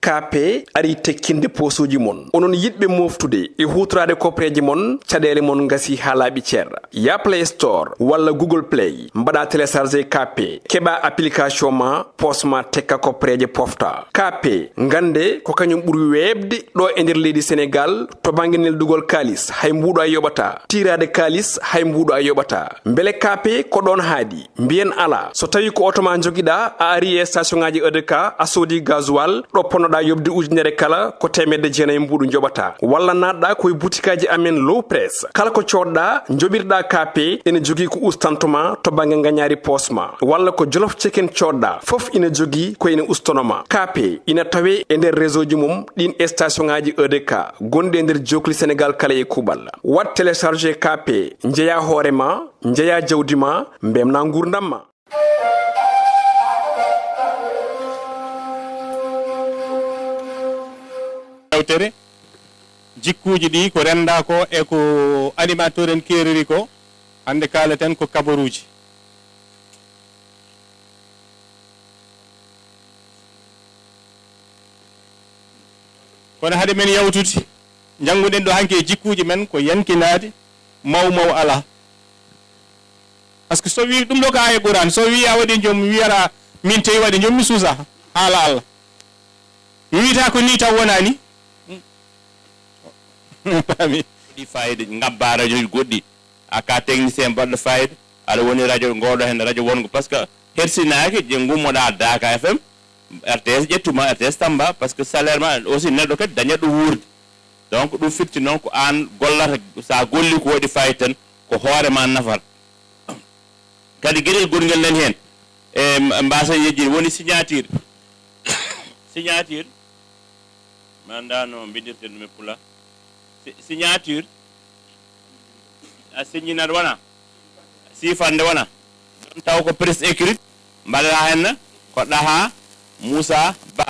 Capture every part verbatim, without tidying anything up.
Kaape arii tekkinde poosuuji mon. Onon yiɗɓe mooftude e huutoraade kopreeje mon, caɗeele mon ngasii haa laaɓi cer. Yah Play Store walla Google Play, mbaɗaa télécharger Kaape, keɓaa application ma, poos ma tekka kopreeje pofta. Kaape, ngannde ko kañum ɓuri weeɓde ɗo e nder leydi Senegaal to bannge neldugol kaalis, hay mbuuɗo a yoɓataa. Tiiraade kaalis, hay mbuuɗo a yoɓataa. Mbele Kaape ko ɗoon haaɗi? Mbiyen alaa. So tawii ko oto ma njogiɗaa, a arii e station ŋaaji E D K, a soodii gasoil, ɗo ponnoɗaa yoɓde ujunere kala, ko teemedde jeenayi mbuuɗu njoɓataa. Walla naatɗaa ko e butikaaji amen Low Press. Kala ko coodɗaa, njoɓirɗaa Kaape, ene jogii ko ustanto ma to bannge ngañaari poos ma. Walla ko Jolof Chicken coodɗaa, fof ina jogii ko ina ustono ma. Kaape ina tawee e nder réseau ji mum ɗiin e station ŋaaji E D K gonɗi e nder jookli Senegaal kala e kuuɓal. Waɗ télécharger Kaape, njeyaa hoore ma, njeyaa jawdi ma, mbeltinaa nguurndam ma. Yewtere, jikkuuji ɗi ko renndaa ko e ko animateur en keeriri ko, hannde kaaleten ko kabaruuji. Kono hade men yawtude, njannguɗen ɗo hanki e jikkuuji men ko yankinaade, maw maw alaa. Par ce que so wi ɗum ɗo ko aaya Quraan, so wi a waɗi joom, wiyata min tawi waɗi joom mi suusa, haala Allah. Mi wiyata ko ni taw wonaa ni. Paami. Ɗi fayida, ngabba radio goɗɗi. A ka technicien baɗɗo fayida, aɗa woni radio ngoɗo hen, radio wongo. Par ce que hersinaaki, je ngummoɗa Daaka F M, R T S ƴettuma, R T S Tamba, par ce que salaire ma aussi neɗɗo kadi dañat ɗo wuurde. Donc ɗum firti noon ko an gollata, sa golli ko waɗi fayida tan, ko hoore ma nafata. Kadi geɗel gongel nan hen, e mbasa yejjin woni signature. Signature, mi anndaa no mbindirten ɗum e pulaar. Si-, signature, a signat wona? Siifande wona? Ɗum taw ko presse écrite, mbaɗata hen ko ɗaha Moussa Ba.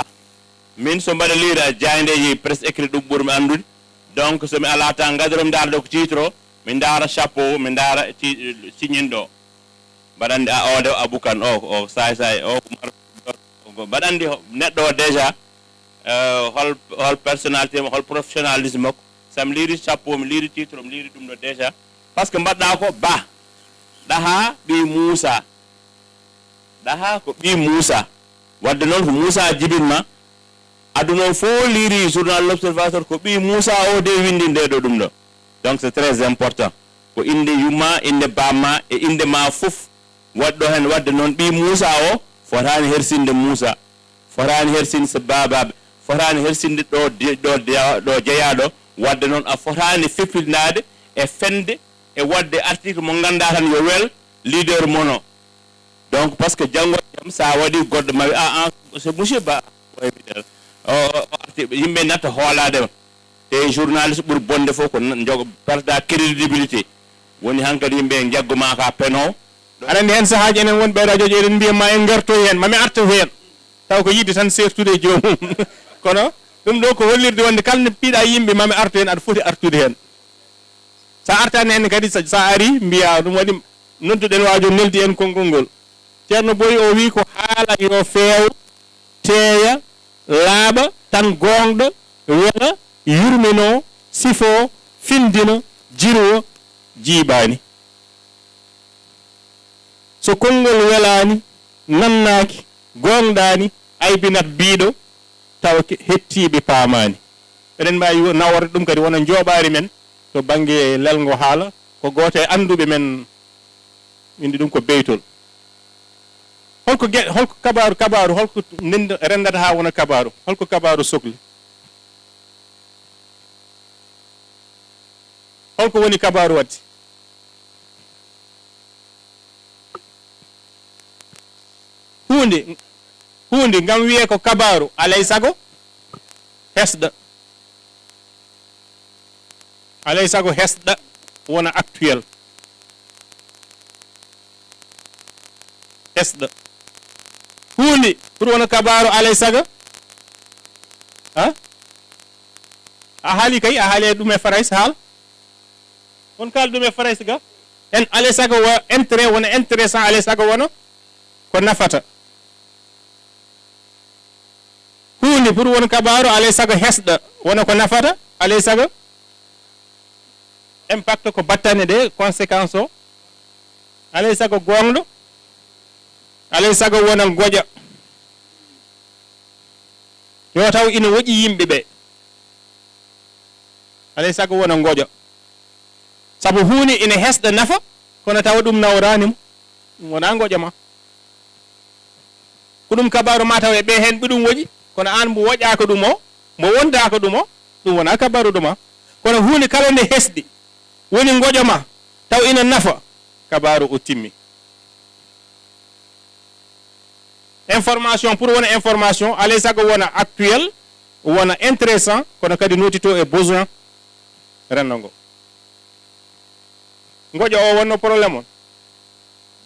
Min so mbaɗa lire a jaayndeeji presse écrite ɗum ɓurmi anndude. Donc so mi alaa tan ngadoro mi ndaara ɗo ko titre o, mi ndaara chapeau, mi ndaara ti-, signe ɗo. Mbaɗa anndi a o de Abou Kane o, o saay saay o, ko mar-, mbaɗa anndi ho-, neɗɗo o déjà, eh, hol, hol personnalité mo, hol professionnalisme makko. So mi liiri chapeau, mi liiri titre, mi liiri ɗum ɗo déjà. Par ce que mbaɗɗa ko Ba, ɗaha ɓii Moussa. Ɗaha ko ɓii Moussa. Wadde noon ko Moussa jibinma. Aduna o fof liiri journal L'Observateur ko ɓii Moussa o de winndi nde ɗo ɗum ɗo. Donc c'est très important. Ko innde yumma, innde bamma e innde ma fof. Waɗɗo heen, wadde noon ɓii Muusaa o fotaani hersinde Muusaa, fotaani hersinde so baabaaɓe, fotaani hersinde ɗo de-, ɗo de-, ɗo jeyaaɗo, wadde noon a fotaani fifilnaade e fende e waɗde article mo ngannduɗaa tan yo wel leader mono. Donc, parce que janngo e jam, so a waɗi goɗɗo ma wi, "Ah, ah, c'est monsieur Ba." O, o, o arti, yimɓe natta hoolaade ma. Te journaliste ɓuri bonde fof ko n-, jogo perdre crédibilité. Woni hankadi yimɓe njaggu ma ka peno. Aɗa anndi heen sahaaji enen wonɓe e radio ji eɗen mbiya ma en ngartoy heen, ma mi artu heen. Taw ko yiɗde tan seertude e joomum. Kono ɗum ɗo ko hollirde wonde kala nde piiɗa yimɓe ma mi artu heen, aɗa foti artude heen. Sa artaani heen kadi, sa, sa ari mbiya ɗum waɗi nodduɗen waajo neldi en konngol ngol. Ceerno Boy o wi ko haala yo feew, teeya, laaɓa, tan goongɗa, wela, yurmino, sifo, findina, jirwo, jiiɓaani. So konngol welaani, nannaaki, goongɗaani, aybinat biiɗo, tawa ke-, hettiiɓe paamaani. Eɗen mbaawi wo-, naworde ɗum kadi wona njooɓaari men to bannge lelngo haala, ko gooto e annduɓe men, windi ɗum ko beytol. Holko ge-, holko kabaaru, kabaaru, holko nden-, renndata haa wona kabaaru? Holko kabaaru sokli? Holko woni kabaaru waɗde? Huunde, huunde ngam wiyee ko kabaaru, alay sago hesɗa. Alay sago hesɗa wona actuel. Hesɗa. Huunde pour wona kabaaru alay sago. Ha? A haali kay, a haali ɗum e Farayse haal. On kaal ɗum e Farayse ga. En alay sago wa intérêt, wona intéressant alay sago wona ko nafata. Huunde Pour won kabaaru, alay sago hesɗa, wona ko nafata, alay sago impact ko battane ɗe, conséquence o, alay sago gooŋɗo, alay sago wona ngoƴa. Yo taw ina woƴi yimɓe ɓe. Alay sago wona ngoƴa. Sabu huunde ina hesɗa nafa, kono tawa ɗum nawraani mo. Ɗum wonaa ngoƴa ma. Ko ɗum kabaaru ma taw e ɓe heen ɓe ɗum woƴi, kono aan mbo woƴaaka ɗum o, mbo wondaaka ɗum o, ɗum wonaa kabaaru ɗum ma. Kono huunde kala nde hesɗi, woni ngoƴa ma, taw ina nafa, kabaaru o timmi. Information, pour wona information, alay sago wona actuel, wona intéressant, kono kadi notito e besoin renndo ngo. Ngoƴa o wonno problème on?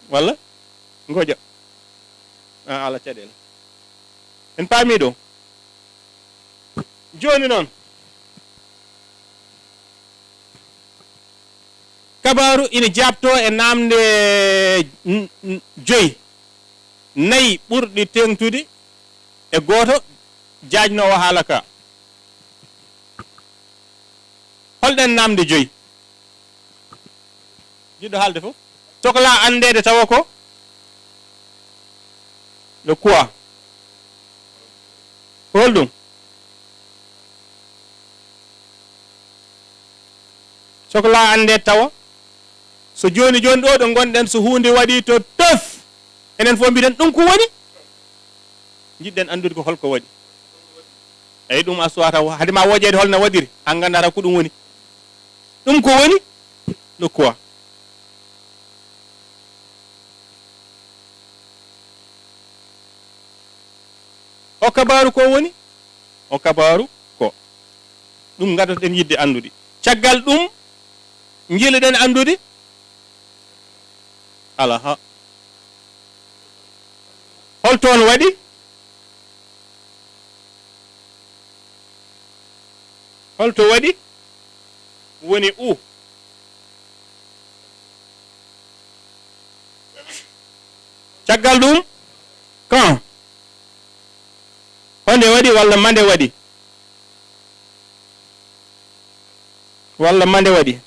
Walla? Ngoƴa. A, ala caɗeele. En paami ɗo? Jooni noon, kabaaru ina jaabtoo e naamnde n-, n-, joyi, nayi ɓurɗi teeŋtude e gooto jaajnoowo haala ka. Holɗen naamnde joyi? Jiɗɗo haalde fof. Soklaa anndeede tawa ko le quoi? Ko holɗum? Soklaa anndeede tawa. So jooni jooni ɗo ɗo ngonɗen, so huunde waɗi to tef, enen fof mbiɗen ɗum ko woni? Njiɗɗen anndude ko holko waɗi. Eyi, ɗum a suwata wo-, hade ma woƴeede hol no waɗiri, a nganndataa ko ɗum woni. Ɗum ko woni? Le quoi? O kabaaru ko woni? O kabaaru ko. Ɗum ngaddoɗen yiɗde anndude. Caggal ɗum, njiɗɗen anndude. Alaha. Hol toon waɗi? Hol to waɗi? Woni u. Caggal ɗum, quand? Honde waɗi walla mande waɗi? Walla mande waɗi?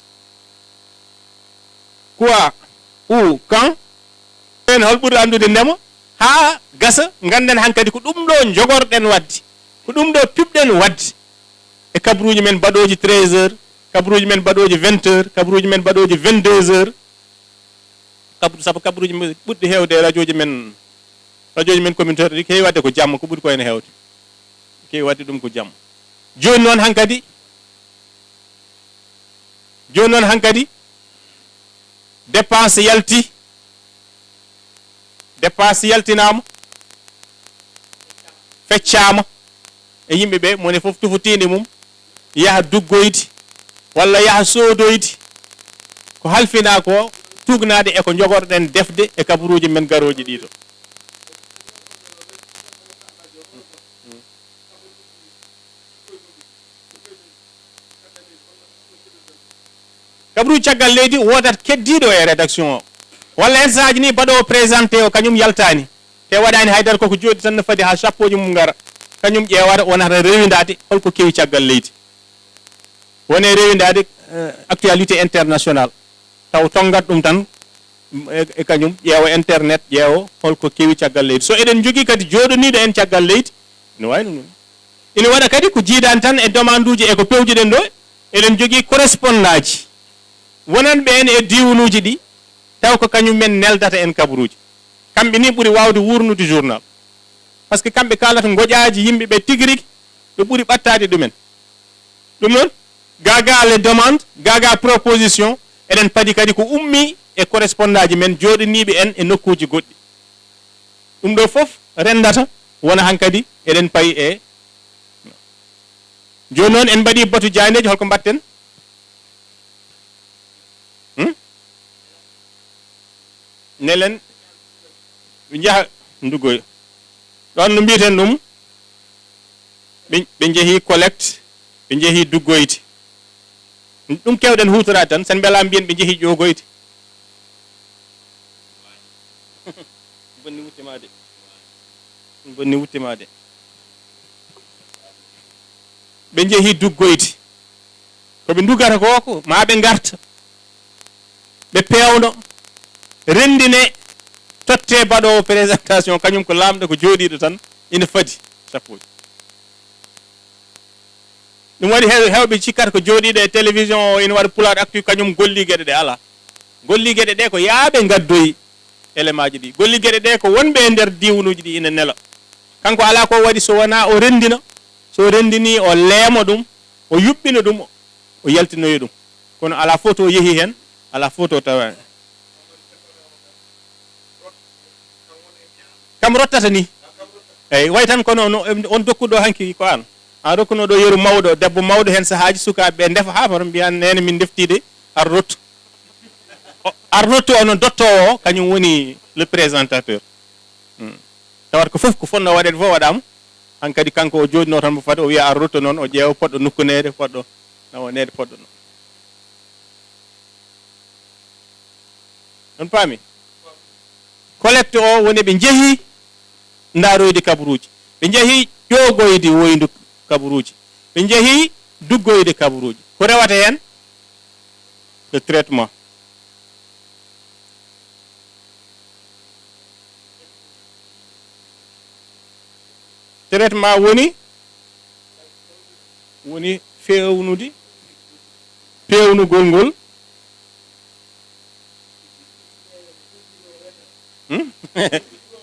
Quoi? Où? Quand? En hol ɓuri anndude ndema? Haa gasa, ngannden hankadi ko ɗum ɗo njogorɗen waɗde, ko ɗum ɗo piɓɗen waɗde e kabaruuji men baɗooji treize heures, kabaruuji men baɗooji vingt heures, kabaruuji men baɗooji vingt-deux heures. Kabru-, sabu kabaruuji men ɓurɗi heewde e rajooji men, rajooji men communautaire ɗi keewi waɗde ko jamma, ko ɓuri ko ene heewde. Keewi waɗde ɗum ko jamma. Jooni noon hankadi, jooni noon hankadi, dépense yalti, dépense yaltinaama, feccaama e yimɓe ɓe, mone fof tufa tiinde mum, yaha duggoyde walla yaha soodoyde ko halfinaa ko, tuugnaade e ko njogorɗen defde e kabaruuji men garooji ɗii ɗo. Kabaruuji caggal leydi woodat keddiiɗo e rédaction o, walla heen sahaaji ni baɗoowo présenté o kañum yaltaani, te waɗaani haydara, koko jooɗi tan no fadi haa chapeauji mum ngara, kañum ƴeewata, wonata rewindaade holko kewi caggal leydi. Wone rewindaade, eh, actualité internationale, taw tonngat ɗum tan, e, e kañum ƴeewa internet, ƴeewa holko kewi caggal leydi. So eɗen njogii kadi jooɗoniiɗo en caggal leydi, ina waawi ɗum ɗum. Ina waɗa kadi ko jiidaani tan e demande uji e ko pewjuɗen ɗo, eɗen njogii correspondant ji wonanɓe en e diiwanuuji ɗi, taw ko kañum men neldata en kabaruuji. Kamɓe ni ɓuri waawde wuurnude journal. Par ce que kamɓe kaalata ngoƴaaji yimɓe ɓe tigi rigi, ɓe ɓuri ɓattaade ɗumen. Ɗum noon, gaa gaa les demandes, gaa gaa proposition, eɗen padi kadi ko ummii e correspondant ji men jooɗiniiɓe en e nokkuuji goɗɗi. Ɗum ɗo fof renndata wona hankadi eɗen payi e. Jooni noon en mbaɗii batu jaayndeeji, holko mbaɗten? Hmm? Nelen ɓe njaha nduggoya. Ɗoon no mbiyeten ɗum, ɓe, ɓe njehii collecte, ɓe njehii duggoyde. Ɗum keewɗen huutoraade tan, sen mbelaa mbiyen ɓe njehii ƴoogoyde. Bonni wutte ma de. Bonni wutte ma de. Ɓe njehi duggoyde. Ko ɓe ndugata ko, ko maa ɓe ngarta. Ɓe peewno, renndine, totte baɗoowo présentation, kañum ko laamɗo, ko jooɗiiɗo tan, ina fadi chapeau ji. Ɗum waɗi heew-, heewɓe cikkata ko jooɗiiɗo e télévision o ina waɗa Pulaar Actu, kañum golli geɗe ɗe alaa. Golli geɗe ɗe ko yaaɓe ngaddoyi élément ji ɗi. Golli geɗe ɗe ko wonɓe e nder diiwanuuji ɗi ina nela. Kanko alaa ko waɗi so wonaa o renndina, so renndini o leemo ɗum, o yuɓɓina ɗum, o yaltinoya ɗum. Kono alaa fof to yehi heen, alaa fof to tawa heen. Kam rottata ni. Eyi, way tan kono no, on dokkuɗo hanki ko an. An rokkuno ɗo yeru mawɗo, debbo mawɗo heen sahaaji sukaaɓe ɓe ndefa haa fota mbiyan neene min ndeftii de, ar rottu. O, ar rottu o no dottoowo o, kañum woni le présentateur. Hmm. Tawata ko fof ko fotnoo waɗeede fof waɗaama. Hankadi kanko o jooɗinoo tan mo fade o wiya ar rottu noon, o ƴeewa poɗɗo nukkuneede, poɗɗo nawaneede, poɗɗo noon. On paami? Collecte o woni ɓe njehi ndaaroyde kabaruuji. Ɓe njehi ƴoogoyde woyndu kabaruuji. Ɓe njehi duggoyde kabaruuji. Ko rewata heen? Le traitement. Traitement woni, woni feewnude, peewnugol ngol. Hmm?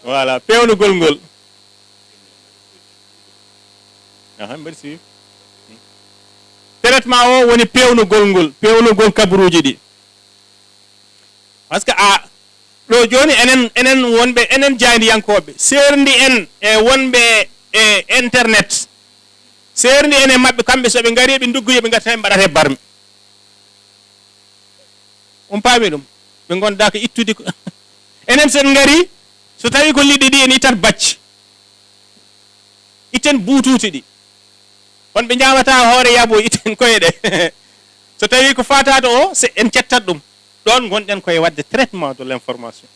Voilà, peewnugol ngol. Aha, merci. Hmm. Traitement o woni peewnugol ngol, peewnugol kabaruuji ɗi. Parce que a, ɗo jooni enen, enen wonɓe, enen jaayndiyankooɓe, seerndi en e wonɓe e internet, seerndi en e maɓɓe, kamɓe so ɓe ngari, ɓe nduggoyi, ɓe ngarta, ɓe mbaɗata e barme. On paami ɗum? Ɓe ngondaaka ittude ko, enen so en ngari, so tawi ko liɗɗi ɗi, en ittat bacci, itten buutuuti ɗi. Wonɓe ñaamata hoore yabo, itten koye ɗe. So tawi ko faatato o, se en cettat ɗum. Ɗoon ngonɗen koye waɗde traitement de l'information.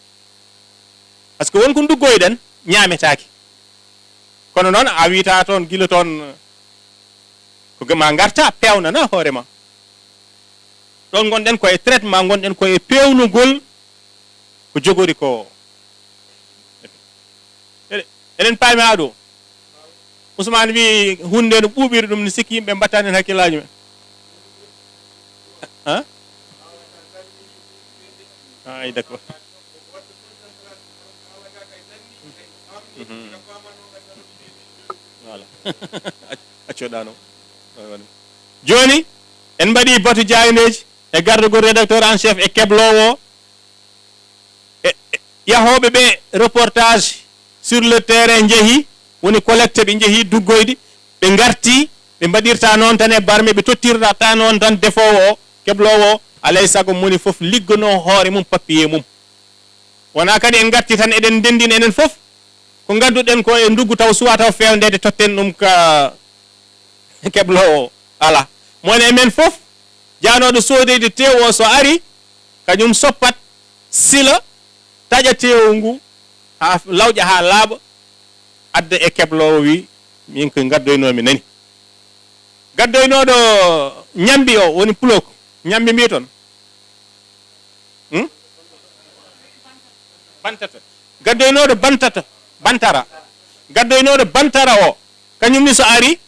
Parce que won ko nduggoyɗen, ñaametaake. Kono noon a wiyata toon gila toon, ko ma ngarta, peewnana hoore ma. Ɗoon ngonɗen koye traitement, ngonɗen koye peewnugol ko jogori ko. Eɗen, eɗen paami haa ɗo. Ousmane wi huunde no ɓuuɓiri ɗum, ne sikki yimɓe mbattani heen hakkillaaji men. Hein? Ah, ay, d'accord. Mhm. Voilà. Accoɗano. Jooni, en mbaɗi batu jaayndeeji e gardagol rédacteur en chef e kebloowo o. E, e, yahooɓe ɓe reportage sur le terrain njehi, woni collecte, ɓe njehi duggoyde, ɓe ngarti, ɓe mbaɗirta noon tan e barme, ɓe tottirta noon tan defoowo o, kebloowo o, alay sago moni fof ligganoo hoore mum, papier mum. Wonaa kadi en ngarti tan eɗen ndenndina enen fof, ko ngannduɗen ko e nduggu taw suwaa taw feewndeede totten ɗum ka kebloowo o. Alaa. Mo woni e men fof, jaanooɗo soodoyde teewu o so ari, kañum soppat, sila, taƴa teewu ngu, haa lawƴa haa laaɓa, adda e kebloowo wi, min ko ngaddoynoomi nani. Gaddoynooɗo ñambi o, woni pulok, ñambi mbiyaton. Hmm? Bantata. Gaddoynooɗo bantata, bantara. Gaddoynooɗo bantara o, kañum ni so ari,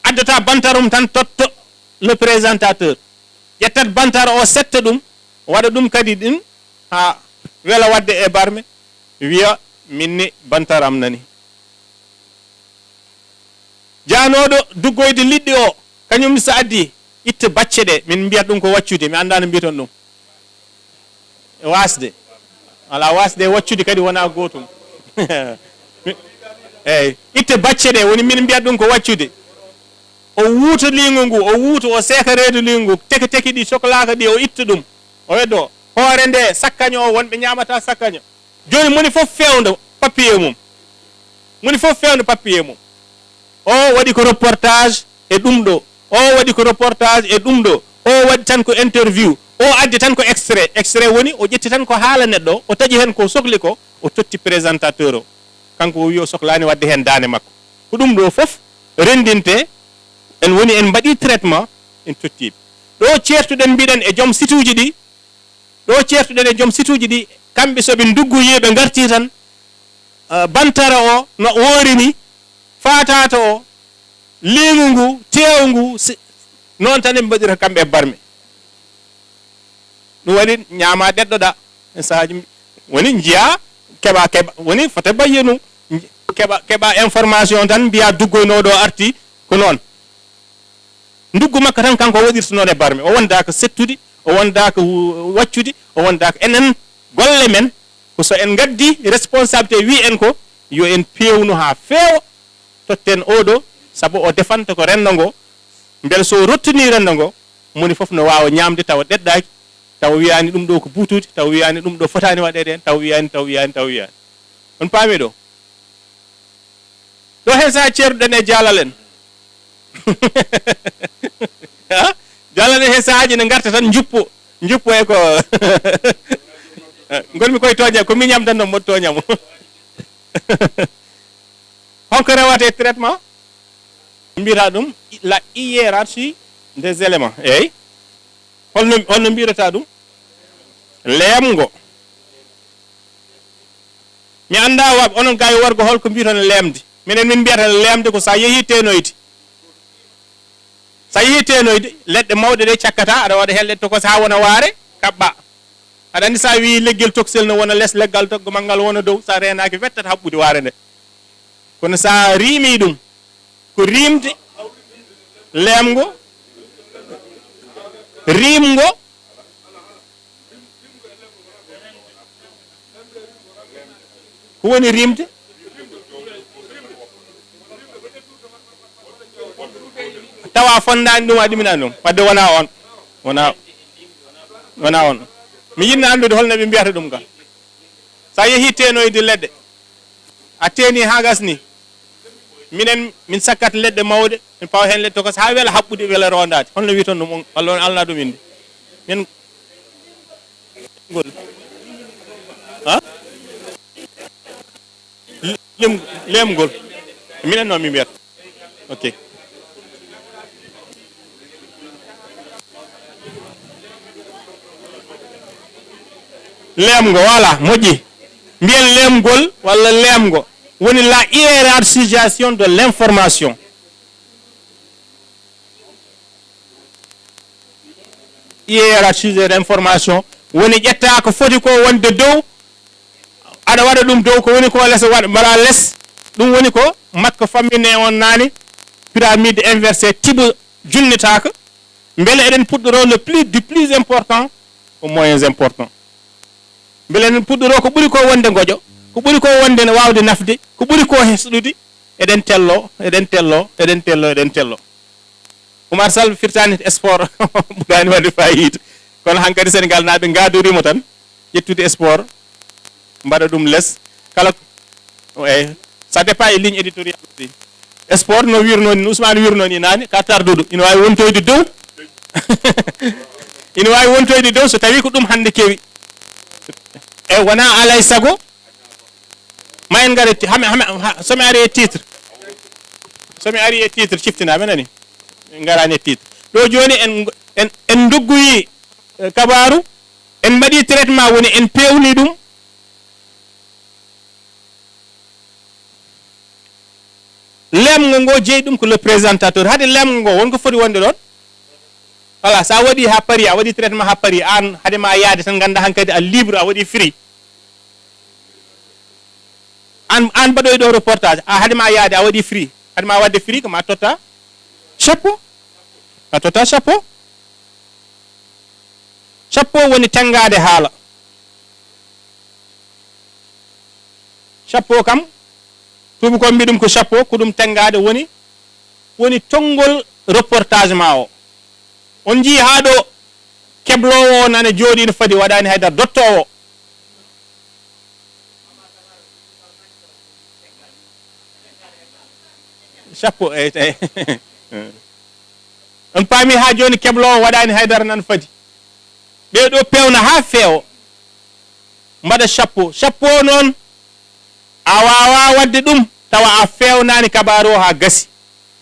addata bantara mum tan totto le présentateur. Ƴettat bantara o setta ɗum, waɗa ɗum kadi ɗin, haa wela waɗde e barme, wiya min ni bantara am nani. Jaanooɗo duggoyde liɗɗi o, kañum so addi, itta bacce ɗe, min mbiyat ɗum ko waccude, mi anndaa no mbiyaton ɗum. E waasde. Alaa, waasde e waccude kadi wonaa gootum. Eey, itta bacce ɗe, woni min mbiyat ɗum ko waccude. O wuuta liingu ngu, o wuuta, o seeka reedu liingu ngu, teke teke ɗi soklaaka ɗi, o itta ɗum. O weddo, hoore nde, sakkaño o, wonɓe ñaamata sakkaño. Jooni moni fof feewndo papier mum. Moni fof feewndo papier mum. O waɗi ko reportage e ɗum ɗo. O waɗi ko reportage e ɗum ɗo. O waɗi tan ko interview. O addi tan ko extrait. Extrait woni o ƴetti tan ko haala neɗɗo, o taƴi heen ko sokli ko, o totti présentateur o. Kanko o wi o soklaani waɗde heen daande makko. Ko ɗum ɗo fof renndinte En woni en mbaɗii traitement, en tottii ɓe. Ɗo ceertuɗen mbiɗen e joom situuji ɗi, ɗo ceertuɗen e joom situuji ɗi, kamɓe so ɓe nduggoyii ɓe ngartii tan, ah, bantara o no woori ni, faataata o, liingu ngu, teewu ngu, si-, noon tan en mbaɗira kamɓe e barme. Ɗum waɗi ñaama ɗeɗɗoɗa. Hen sahaaji mbi-, woni njiya, keɓa, keɓa, woni fota bayyinu, keɓa, keɓa information tan mbiya duggoynoo ɗo arti ko noon. Nduggu makko tan kanko o waɗirta noon e barme. O wondaaka settude, o wondaaka wu-, waccude, o wondaaka enen golle men. Ko so en ngaddi responsabilité wi en ko yo en peewnu haa feewa, totten oɗo, sabu o defanta ko renndo ngo. Mbele so o rottini renndo ngo, moni fof no waawa ñaamde tawa ɗeɗɗaaki, tawa wiyaani ɗum ɗo ko buutuuti, tawa wiyaani ɗum ɗo fotaani waɗeede heen, tawa wiyaani, tawa wiyaani, tawa wiyaani. On paami ɗo? Ɗo heen sahaa ceertuɗen e jaalal en. Ha? Jaalal en heen sahaaji ne ngarta tan njuppo, njuppo e ko ngonmi koye tooña, ko miñam tan ɗon mboɗo tooña mo. Honko rewata e traitement? Mbiyata ɗum la hiérarchie des éléments. Eey. Holno, holno mbiyata ɗum? Leemgo. Mi anndaa wa-, onon gaa e worgo holko mbiyaton leemde. Minen min mbiyata leemde ko so a yehii teenoyde. So a yehii teenoyde, leɗɗe mawɗe ɗe cakkata, aɗa waɗa heen leɗɗe tokos haa wona waare, kaɓɓa. Aɗa anndi so a wii leggel toksel no wona les, leggal toggo manngal wona dow, so a reenaaki wettata haɓɓude waare nde. Kono so a riimii ɗum, ko riimde, leemgo, riimgo, ko woni riimde? Tawa a fonndaani ɗum, a ɗuminaani ɗum. Wadde wonaa oon. Wonaa, wonaa oon. Mi yiɗno anndude holno ɓe mbiyata ɗum ka. So a yehii teenoyde leɗɗe, a teeni haa gasni. Minen, min sakkat leɗɗe mawɗe, min pawa heen leɗɗe tokas haa wela haɓɓude, wela roondaade. Holno wiyaton ɗum on? Walla on alna ɗum innde? Min ngol. Ha? Lem-, leemgol. Minen noon min mbiyata. Ok. Leemgo, voilà, moƴƴi. Mbiyen leemgol walla leemgo woni la hiérarchisation de l'information. Hiérarchie de l'information woni ƴetta ko foti ko wonde dow, aɗa waɗa ɗum dow, ko woni ko les waɗ-, mbaɗa les. Ɗum woni ko makko famminee on naane, pyramide inversée, tibo junnitaaka. Mbele eɗen puɗɗoroo le plus, du plus important au moins important. Mbele eɗen puɗɗoroo ko ɓuri ko wonde ngoƴo, ko ɓuri ko wonde no waawde nafde, ko ɓuri ko hesɗude, eɗen tello, eɗen tello, eɗen tello, eɗen tello. Oumar Sall firtaani sport, ɓuraani waɗde faayiida. Kono hankadi Sénégal naaɓe ngaadoriima tan ƴettude sport, mbaɗa ɗum les. Kala ko, eey, ça dépend e ligne éditoriale aussi. Sport no wirnoo ni, no Ousmane wirnoo ni naane, ka tarduɗo. Ina waawi wontoyde dow. Ina waawi wontoyde dow so tawii ko ɗum hannde kewi. E wonaa alaa e sago, ma en ngare ti-, hame, hame, ha, so mi ari e titre. So mi ari e titre, ciftinaa, mi nani. Min ngaraani e titre. Ɗo jooni en, en, en ndoggoyi, eh, kabaaru, en mbaɗi traitement, woni en peewni ɗum. Leemgo ngo jeyi ɗum ko le présentateur. Hade leemgo ngo, won ko foti wonde ɗon? Voilà, so a waɗi haa paari, a waɗi traitement haa paari, aan hade ma yaade tan, ngannda hankadi a libre, a waɗi free. Aan, aan mbaɗoy ɗo reportage, a hade ma yaade, a waɗi free. Hade ma waɗde free, ko ma totta chapeau. Ma totta chapeau. Chapeau woni tenngaade haala. Chapeau kam, tuubakooɓe mbiyi ɗum ko chapeau, ko ɗum tenngaade woni, woni tonngol reportage ma o. On njiyii haa ɗo kebloowo o nana jooɗii no fadi, waɗaani hay dara, dottoowo. Chapeau, eey, eey. On paami haa jooni kebloowo waɗaani hay dara nana fadi. Ɓee ɗo peewna haa feewa. Mbaɗa chapeau. Chapeau noon, a waawaa waɗde ɗum tawa a feewnaani kabaaru o haa gasi.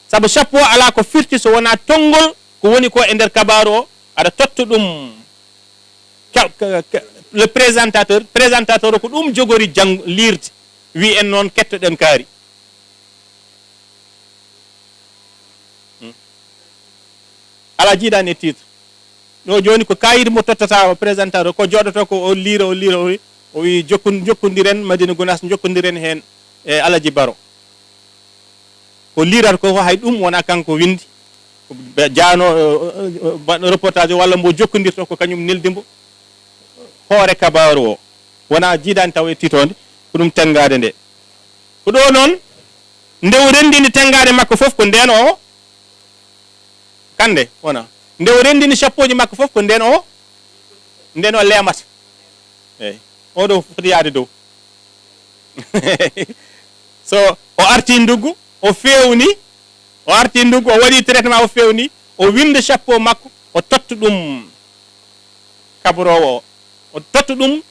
Sabu chapeau alaa ko firti so wonaa tonngol ko woni ko e nder kabaaru o, aɗa totta ɗum ka- ka- ka- le présentateur. Présentateur o ko ɗum jogori jang liirde, wi en noon kettoɗen kaari. Hmm. Alaa jiidaani e titre. Ɗo jooni ko kaayit mo tottata o présentateur, ko jooɗoto ko o liira, o liira, o wi, o wi jokkon- jokkondiren Madina Gunaas, jokkondiren heen e Alaji Baro. Ko liirata ko hay ɗum wonaa kanko winndi. Ko be- jaano, eh, eh, eh, baɗɗo reportage walla mbo jokkondirto ko kañum neldi mbo hoore kabaaru o. Wonaa jiidaani taw e tiitoonde, ko ɗum tenngaade nde. Ko ɗo noon, nde o renndini tenngaade makko fof ko ndeen o, kande wona. Nde o renndini chapeauji makko fof ko ndeen o, ndeen o leemata. Eey. O ɗo foti yaade dow. So o arti nduggu, o feewni, o arti nduggu, o waɗi traitement, o feewni, o winnda chapeau makko, o totta ɗum kabroowo o, o totta ɗum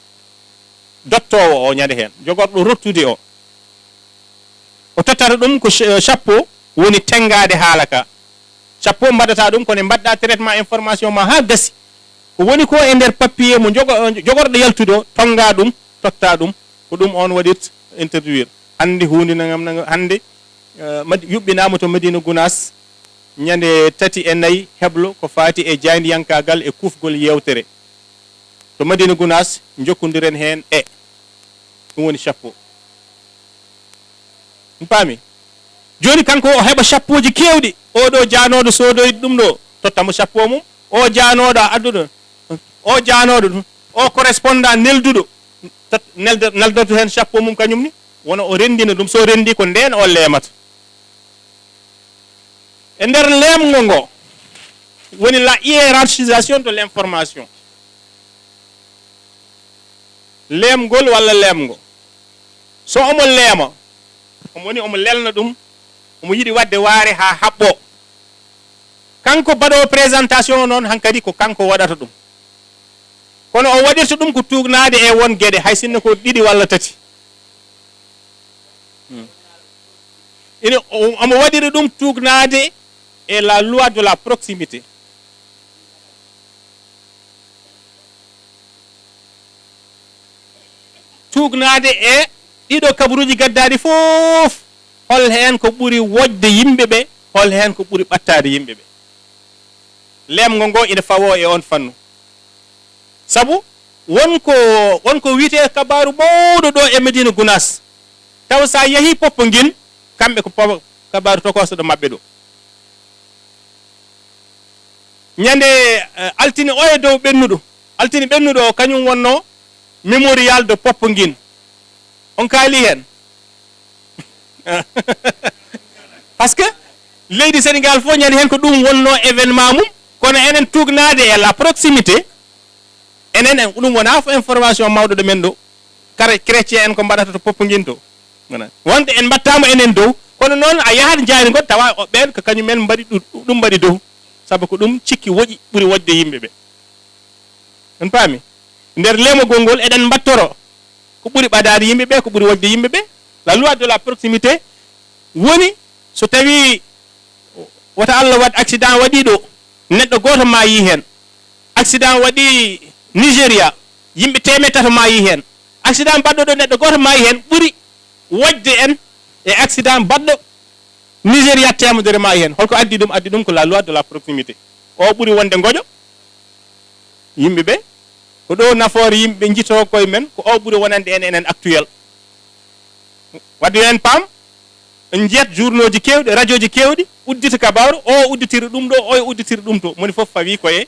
dottoowo o ñande heen, jogorɗo rottude o. O tottata ɗum ko cha- chapeau woni tenngaade haala ka. Chapeau mbaɗata ɗum, kono mbaɗɗa traitement information ma haa gasi. Ko woni ko e nder papier mo jogo- jogorɗo yaltude o, tonnga ɗum, totta ɗum. Ko ɗum on waɗirta introduire. Hannde huunde nangam nangam, hannde, eh, Mad- yuɓɓinaama to Madina Gunaas ñande tati e nayi heblo ko faati e jaayndiyankaagal e kuufgol yeewtere. To Madina Gunaas, njokkondiren heen e ɗum woni chapeau. On paami? Jooni kanko o heɓa chapeauji keewɗi. Oo ɗoo jaanooɗo soodoyde ɗum ɗoo, totta mo chapeau mum. Oo jaanooɗo a adduɗo, oo jaanooɗo ɗum, oo correspondant nelduɗo, tot- neldo- neldorto heen chapeau mum kañum ni. Wona o renndina ɗum, so renndi ko ndeen o leemata. E nder leemgo ngo woni la hiérarchisation de l'information. Leemgol walla leemgo. So omo leema, omo woni omo lelna ɗum, omo yiɗi waɗde waare haa haɓɓoo. Kanko baɗoowo présentation o noon, hankadi ko kanko waɗata ɗum. Kono o waɗirta ɗum ko tuugnaade e won geɗe, hay sinno ko ɗiɗi walla tati. Hmm. Ina, o- omo waɗiri ɗum tuugnaade e la loi de la proximité. Tuugnaade e ɗiɗo kabaruuji gaddaaɗi fof, hol heen ko ɓuri wojde yimɓe ɓe, hol heen ko ɓuri ɓattaade yimɓe ɓe. Leemgo ngo ina fawoo e oon fannu. Sabu won ko, won ko wiyetee kabaaru mawɗo ɗo e Medina Gunaas. Taw so a yehii Popenguine, kamɓe ko po- kabaaru tokooso ɗo maɓɓe ɗo. Ñande, eh, altine o e dow ɓennuɗo, altine ɓennuɗo o, kañum wonno Mémorial de Popenguine. On kaali heen? Parce que leydi Sénégal fof ñande heen ko ɗum wonno événement mum, kono enen tuugnaade e la proximité, enen en, ɗum wona fof information mawɗo ɗo men ɗo. Kare chrétien en ko mbaɗata to Popenguine to. Wona. Wonde en mbattaama enen dow, kono noon a yahat jaari ngon tawa o ɓeen ko kañum en mbaɗi ɗu- ɗum mbaɗi dow. Sabu ko ɗum cikki woƴi ɓuri woƴde yimɓe ɓe. On paami? Nder leemogol ngol eɗen mbattoro ko ɓuri ɓadaade yimɓe ɓe, ko ɓuri woƴde yimɓe ɓe. La loi de la proximité woni so tawi wota Allah waɗ accident waɗi ɗo, neɗɗo gooto maayi heen. Accident waɗi Nigeria, yimɓe teemeɗɗe tato maayi heen. Accident mbaɗɗo ɗo neɗɗo gooto maayi heen ɓuri woƴde en e accident mbaɗɗo Nigeria teemedere maayi heen. Holko addi ɗum? Addi ɗum ko la loi de la proximité. O ɓuri wonde ngoƴo yimɓe ɓe. Ko ɗo nafoore yimɓe njitoo koye men, ko o ɓuri wonande en enen actuel. Wadde yo en paam, en njiyat journaux ji keewɗi, radio ji keewɗi, uddita kabaaru, o udditiri ɗum ɗo, o udditiri ɗum to. Moni fof fawi koye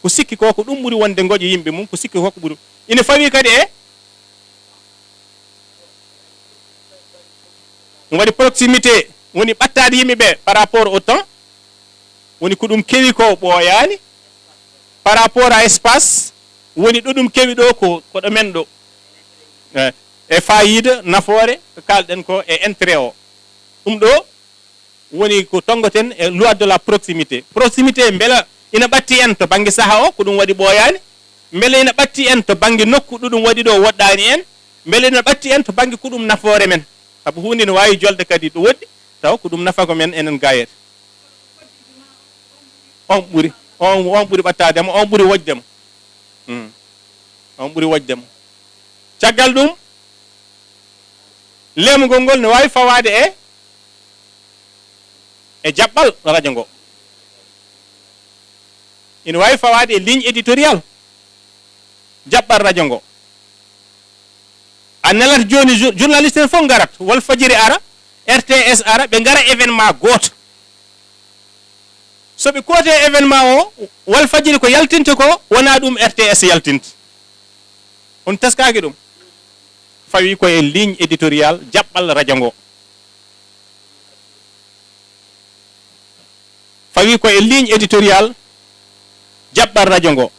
ko sikki ko, ko ɗum ɓuri wonde ngoƴo yimɓe mum, ko sikki ko ko ɓuri. Ina fawi kadi e, no waɗi proximité, woni ɓattaade yimɓe ɓe par rapport au temps, woni ko ɗum kewi ko ɓooyaani, par rapport à espace, woni ɗo ɗum kewi ɗo ko, ko ɗo men ɗo. Eh, e fayida, nafoore, ko kaalɗen ko e intérêt o. Ɗum ɗo woni ko tonngoten e loi de la proximité. Proximité mbela ina ɓatti en to bannge saha o, ko ɗum waɗi ɓooyaani? Mbela ina ɓatti en to bannge nokku ɗo ɗum waɗi ɗo woɗɗaani en? Mbela ina ɓatti en to bannge ko ɗum nafoore men? Sabu huunde ina waawi jolde kadi ɗo woɗɗi, tawa ko ɗum nafako men enen gayet. On ɓuri, on, on ɓuri ɓattaade mo, on ɓuri wojde mo. Hmm. On ɓuri wojde mo. Caggal ɗum, leemugol ngol ne waawi fawaade e, e jaɓɓal rajo ngo. Ina waawi fawaade e ligne éditorial jaɓɓal rajo ngo. A nelat jooni, jour-, journaliste en fof ngarat, Walfadjiri ara, R T S ara, ɓe ngara événement gooto. So ɓe kooti e événement o, Walfadjiri ko yaltinta ko, wonaa ɗum R T S yaltinta. On teskaaki ɗum? Fawi ko e ligne éditorial jaɓɓal rajo ngo. Fawi ko e ligne éditorial jaɓɓal rajo ngo.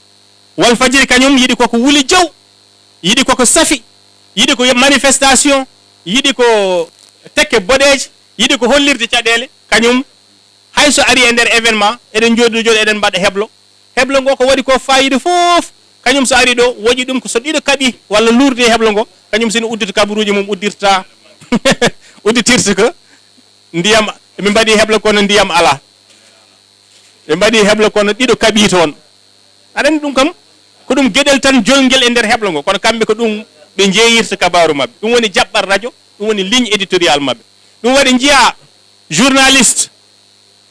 Walfadjiri kañum yiɗi koko wuli jaw, yiɗi koko safi, yiɗi ko manifestation, yiɗi ko tekke boɗeeje, yiɗi ko hollirde caɗeele. Kañum, hay so ari e nder événement, eɗen jooɗi jooɗi, eɗen mbaɗa heblo. Heblo ngo ko waɗi ko fayida fof, kañum so ari ɗo, woƴi ɗum ko so ɗiɗo kaɓi walla luurde e heblo ngo, kañum sino uddita kabaruuji mum, uddirta, udditirta ko ndiyam, min mbaɗi heblo kono ndiyam alaa. Ɓe mbaɗi heblo kono ɗiɗo kaɓi toon. Aɗa anndi ɗum kam, ko ɗum geɗel tan jolngel e nder heblo ngo, kono kamɓe ko ɗum ɓe njeeyirta kabaaru maɓɓe. Ɗum woni jaɓɓal rajo, ɗum woni ligne éditorial maɓɓe. Ɗum waɗi njiya journaliste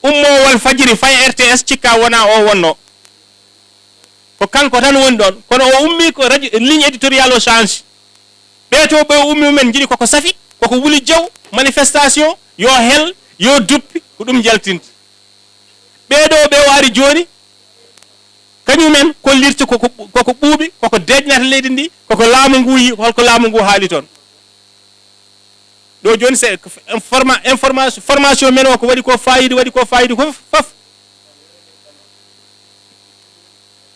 ummoowo Walfadjiri faya R T S, cikka wona o wonno. Ko kanko tan woni ɗon, kono o ummi ko radio, ligne éditorial o change. Ɓee to ɓe ummi mumen njiɗi koko safi, koko wuli jaw, manifestation, yo hel, yo duppi, ko ɗum njaltinta. Ɓee ɗo ɓe o ari jooni, kañumen kollirta koko, koko ɓuuɓi, koko deeƴnata leydi ndi, koko laamu ngu yi, holko laamu ngu haali toon. Ɗo jooni c'est informa-, information, formation men o ko waɗi ko fayida, waɗi ko fayida ko fof.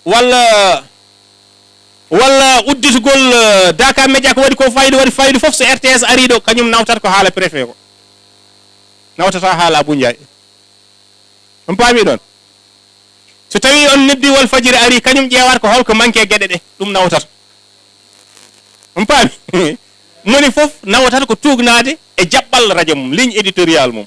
Walla, walla udditgol, eh, Daka Media ko waɗi ko fayida, waɗi fayida fof, so R T S ari ɗo, kañum nawtata ko haala préfet ko. Nawtata haala Abou Ndiaye. On paami ɗon? So tawi on noddi Walfadjiri ari, kañum ƴeewata ko holko manque e geɗe ɗe, ɗum nawtata. On paami? Moni fof nawtata ko tuugnaade e jaɓɓal rajo mum, ligne éditorial mum.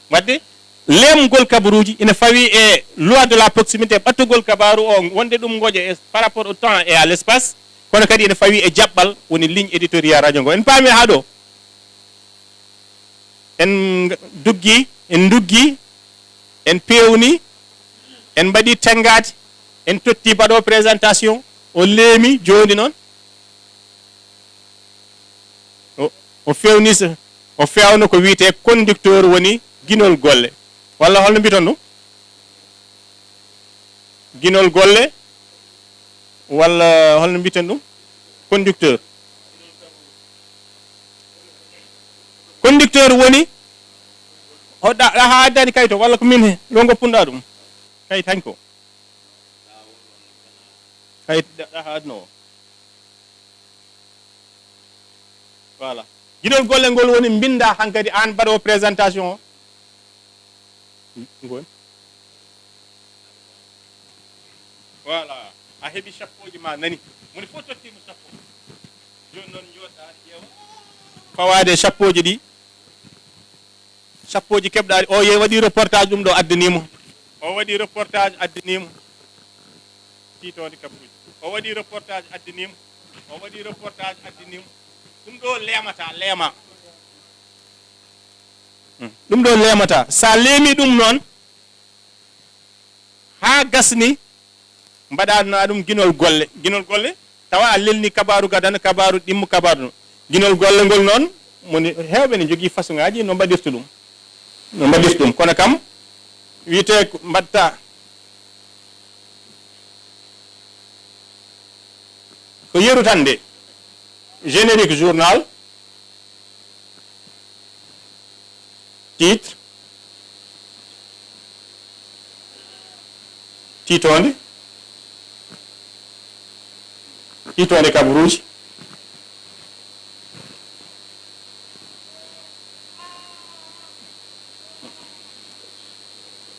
Wadde, leemgol kabaruuji ina fawi e loi de la proximité, ɓattugol kabaaru o, wonde ɗum ngoƴa e, par rapport au temps et à l'espace, kono kadi ina fawi e jaɓɓal, woni ligne éditorial rajo ngo. En paami haa ɗo? En duggi, en duggi, en peewni, en mbaɗi tenngaade, en totti baɗo présentation, o leemi, jooni noon, o, o fewni s-, o fewno ko wiyetee conducteur woni ginol golle. Walla holno mbiton ɗum? Ginol golle, walla holno mbiton ɗum? Conducteur. Conducteur woni, hoɗa, ɗa haa addani kayto, walla ko min he, ɗo ngoppunɗa ɗum? Kayit hañ ko. Kayit ɗa, ɗa haa adno o. Voilà. Ginol golle ngol woni mbinnda hankadi aan mbaɗoowo présentation o. Ngol. Voilà. A heɓi chapeauji ma nani. Moni fof tottiima chapeau. Jooni noon njooɗɗa aɗa ƴeewa. Fawaade e chapeauji ɗi. Chapeauji keɓɗaaɗi. O yehi waɗi reportage ɗum ɗo addaniimo. O waɗi reportage addaniimo. Tiitoonde kabaruuji. O waɗi reportage addaniimo. O waɗi reportage addaniimo. Ɗum ɗo leemata, leema. Hmm. Ɗum ɗo leemata. Sa leemi ɗum noon, haa gasni, mbaɗa ɗum ginol golle. Ginol golle, tawa a lelni kabaaru gadano, kabaaru ɗimmo, kabaaru ɗum. Ginol golle ngol noon, moni heewɓe ne njogii façon ngaaji no mbaɗirta ɗum. No mbaɗirta ɗum. Kono kam, wiyetee ko mbaɗta ko yeru tan de. Générique journal, titre, tiitoonde, tiitoonde kabaruuji,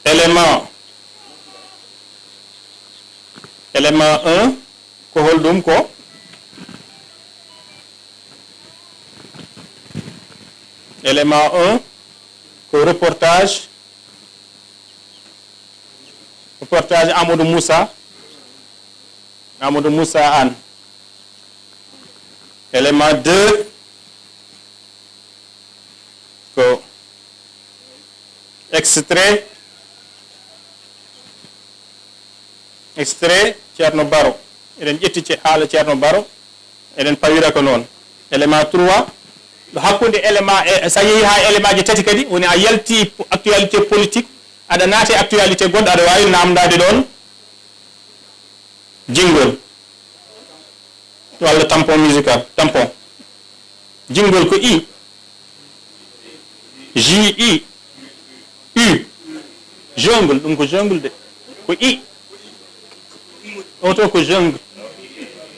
élément, élément un, ko holɗum ko? Élément un, ko reportage, Reportage Amadou Moussa. Amadou Moussa Anne. Élément deux, ko extrait, extrait Ceerno Baro. Eɗen ƴetti ce-, haala Ceerno Baro, eɗen pawira ko noon. Élément trois, ɗo hakkunde élément, e, so a yehi haa élément ji tati kadi, woni a yalti po-, actualité politique, aɗa naati e actualité goɗɗo, aɗa waawi naamndaade ɗoon. Jingle. Walla tampon musical, tampon. Jingle ko I. J I. U. Jungle, ɗum ko jungle de. Ko I. Oto ko jungle.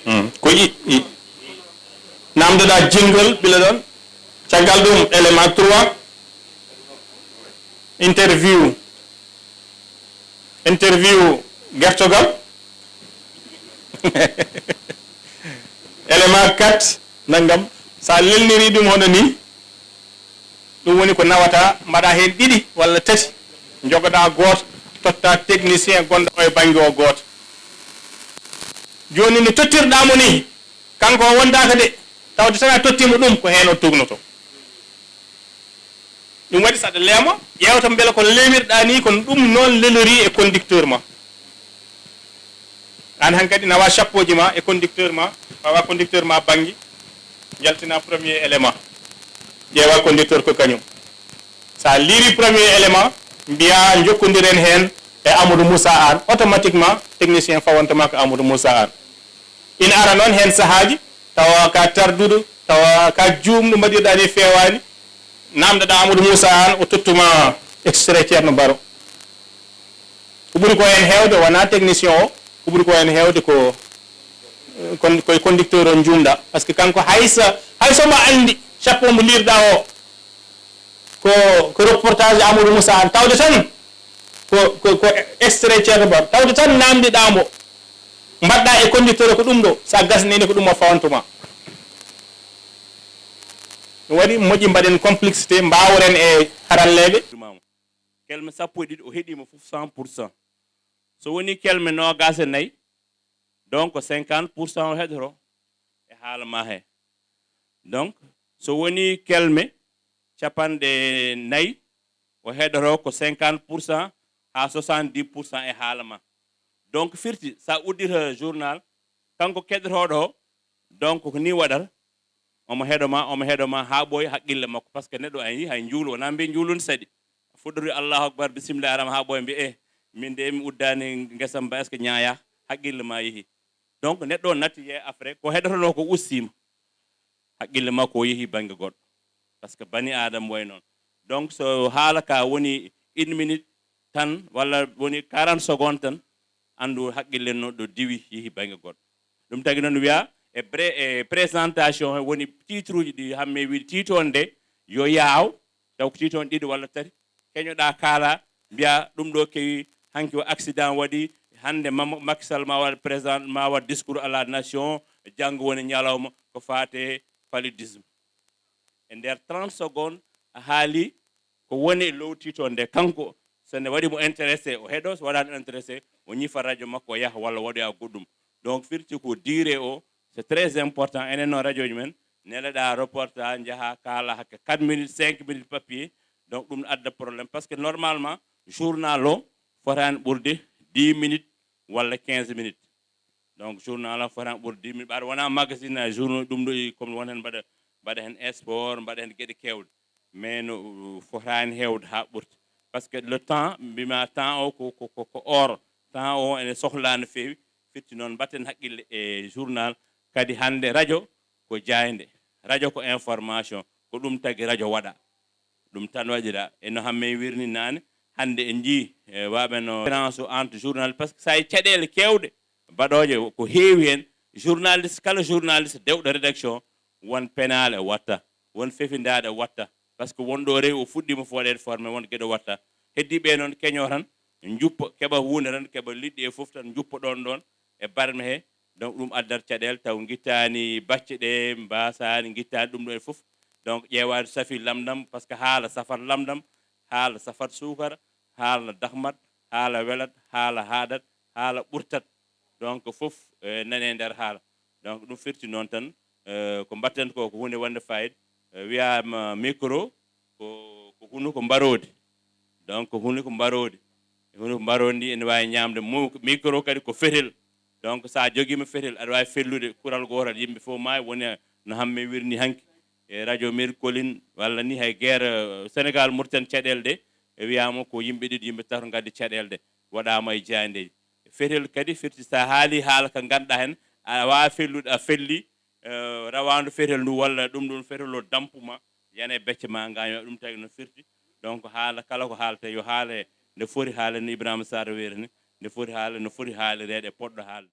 Hmm, ko I, I. Naamndoɗaa jingle, bila ɗoon. Caggal ɗum, élément trois. Interview. Interview gertogal. Élément quatre, nanngam. So a lelniri ɗum hono ni, ɗum woni ko nawata, mbaɗa heen ɗiɗi walla tati, njogoɗa gooto, totta technicien gonɗo o e bannge o gooto. Jooni no tottirɗa mo ni, kanko o wondaaka de, tawde so a totti mo ɗum, ko heen o tugnoto. Ɗum waɗi so aɗa leemo, ƴeewta mbele ko leemirɗa ni, kono ɗum noon lelori e conducteur ma. Aan hankadi nawa chapeau ji ma e conducteur ma, pawa conducteur ma bannge, jaltina premier élément. Ƴeewa conducteur ko kañum. So a liiri premier élément, mbiya jokkondiren heen e Amadou Moussa Anne, automatiquement technicien fawanta ma ko Amadou Moussa Anne. Ina ara noon heen sahaaji, tawa ka tarduɗo, tawa ka juumɗo, mbaɗirɗa ni feewaani, naamndoɗa Amadou Moussa Anne, o tottuma extrait Ceerno Baro. Ko ɓuri ko heen heewde, wonaa technicien o, ko ɓuri ko heen heewde ko, kon-, koye conducteur o njuumɗa. Par ce que kanko hay so, hay so mo anndi chapeau mo liirɗa o, ko, ko reportage Amadou Moussa Anne. Tawde tan ko, ko, ko extrait Ceerno Baro. Tawde tan naamndiɗa mo, mbaɗɗa e conducteur ko ɗum ɗo, so a gasnii ni ko ɗum o fawantuma. Ɗum waɗi moƴƴi mbaɗen complicité, mbaawren e haralleeɓe. Kelme sappo e ɗiɗi o heɗiima fof cent pour cent. So woni kelme noogaas e nayi, donc ko cinquante pour cent o heɗoto e haala ma he. Donc, so woni kelme capanɗe nayi, o heɗoto ko cinquante pour cent haa soixante-dix pour cent e haala ma. Donc, firti, so a uddita journal, kanko keɗotooɗo o, donc, ko ni waɗata, omo heɗo ma, omo heɗo ma, haa ɓooya haqqille makko, par ce que neɗɗo a yii, hay njuulu, wonaa mbiya njuulu ne saɗi. A fuɗɗori Allahu Akbar, Bismillaahi Rahmaani, haa ɓooya mbiya, "Eh, min de mi uddaani ngesa am ba, est-ce que ñaayaa?" Haqqille ma yehi. Donc, neɗɗo o natti yee après, ko heɗotonoo ko ustiima. Haqqille makko o yehi bannge goɗɗo. Par ce que bani Aadama way noon. Donc, so haala ka woni une minute tan, walla woni quarante secondes tan, anndu haqqille no ɗo diwi, yehi bannge goɗɗo. Ɗum tagi noon wiya, e bré-, e présentation he woni titre uji ɗi hamme wiide titre on de, yo yaaw, taw ko titre on ɗiɗi walla tati. Keñoɗa kaala, mbiya ɗum ɗo kewi, hanki o accident waɗi, hannde Mam-, Macky Sall ma waɗ président, ma waɗ discours à la nation, janngo woni ñalawma, ko faate paludisme. E nder trente secondes, a haali ko woni e lowti toon nde. Kanko, so ne waɗi mo intéressé, o heɗo, so waɗaani intéressé, o ñifa radio makko, o yaha walla waɗoya goɗɗum. Donc, firti ko durée o, c'est très important. Enen noon radio ji men, neleɗa reportage, njaha kaala hakke quatre minutes, cinq minutes papier. Donc, ɗum adda problème. Parce que normalement, journal o fotaani ɓurde dix minutes walla quinze minutes. Donc, journal o fotaani ɓurde dix minutes. Ɓaade wonaa magazine, a journal ɗum ɗo, comme won heen mbaɗa, mbaɗa heen sport, mbaɗa heen geɗe keewɗe. Mais no, uh, fotaani heewde haa ɓurti. Parce que le temps, mbima temps o ko, ko, ko, ko or. Temps o ene sohlaa no feewi. Firti noon, mbatten haqqille e journal. Kadi hannde radio ko jaaynde. Radio ko information. Ko ɗum tagi radio waɗa. Ɗum tan waɗira. E no hamme wirni naane, hannde en njii, e, waɓe no différence o entre journal, parce que so a yi caɗeele keewɗe baɗooje ko heewi heen, journaliste, kala journaliste dewɗo rédaction, won penaale watta, won fefindaaɗe watta, parce que won ɗo rewi o fuɗɗiima fof waɗeede formé, won geɗo watta. Heddiiɓe noon keñoo tan, njuppo, keɓa huunde tan, keɓa liɗɗi e fof tan, njuppo ɗoon ɗoon e barme he. Donc, ɗum addat caɗeele, taw ngittaani bacce ɗe, mbaasaani, ngittaani ɗum ɗo e fof. Donc, ƴeewaade safi lamndam, parce que haala safat lamndam, haala safat suukara, haala dahmat, haala welat, haala haaɗat, haala ɓurtat. Donc fof e nane nder haala. Donc ɗum firti noon tan, e, ko mbatten ko ko hunde wonde fayida. E, wiyaama micro ko, ko hunuko mbaroodi. Donc hunuko mbaroodi. Hunuko mbaroodi ndi ene waawi ñaamde mu- micro kadi ko fetel. Donc so a jogiima fetel, aɗa waawi fellude kural gootal, yimɓe fof maayi woni no hamme wirni hanki. E radio Mercolin walla ni hay guerre, e, Sénégal Mauritanie caɗeele ɗe, e wiyaama ko yimɓe ɗiɗi, yimɓe tato ngaddi caɗeele ɗe, waɗaama e jaayndeeji. Fetel kadi firti so a haali haala ka nganduɗa hen, a waawa fellude, a felli, e, rawaandu fetel ndu walla ɗum ɗum fetel o dampuma, yana e becce ma ngaño, ɗum tawi no firti. Donc haala kala ko haalate yo haale nde foti haale no Ibrahima Sarr weeri ni, nde foti haale no foti haalireede e poɗɗo haalde.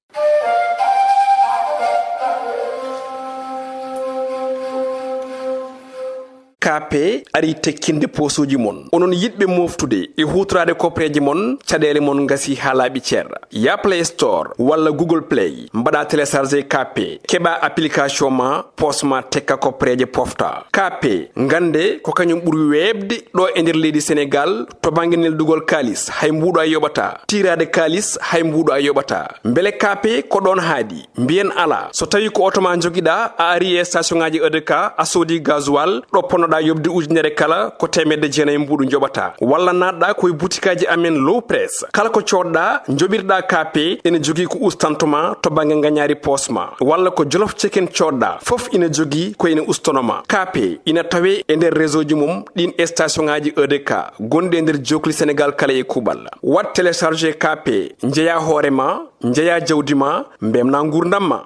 K P ari tekkinde poosuuji mon. Onon yiɗɓe moftude e huutoraade koppereeje mon, caɗeele mon ngasi haa laaɓi cer. Ya Play Store walla Google Play, mbaɗa télécharger K P, keɓa application ma, poos ma tekka koppereeje pofta. K P, ngannde ko kañum ɓuri weeɓde ɗo e nder leydi Senegal to bannge neldugol kaalis, hay mbuuɗo a yoɓata. Tiiraade kaalis, hay mbuuɗo a yoɓata. Mbele K P ko ɗoon haadi? Mbiyen alaa. So tawi ko oto ma njogiɗa, a ari e station ngaji E D K, a soodi gasoil, ɗo ponnoɗa yoɓde ujunere kala, ko teemedde jeenayi mbuuɗu njoɓata. Walla naatɗa ko e butikaaji amen Low Press. Kala ko coodɗa, njoɓirɗa K P, ene jogii ko ustantoma to bannge ngañaari poos ma. Walla ko Jolof Chicken coodɗa, fof ina jogii ko ene ustanoma. K P ina tawe e nder réseau ji mum ɗin station ngaji E D K gonɗi e nder jokli Senegal kala e kuuɓal. Waɗ télécharger K P, njeya hoore ma, njeya jawdi ma, mbemna nguurndam ma.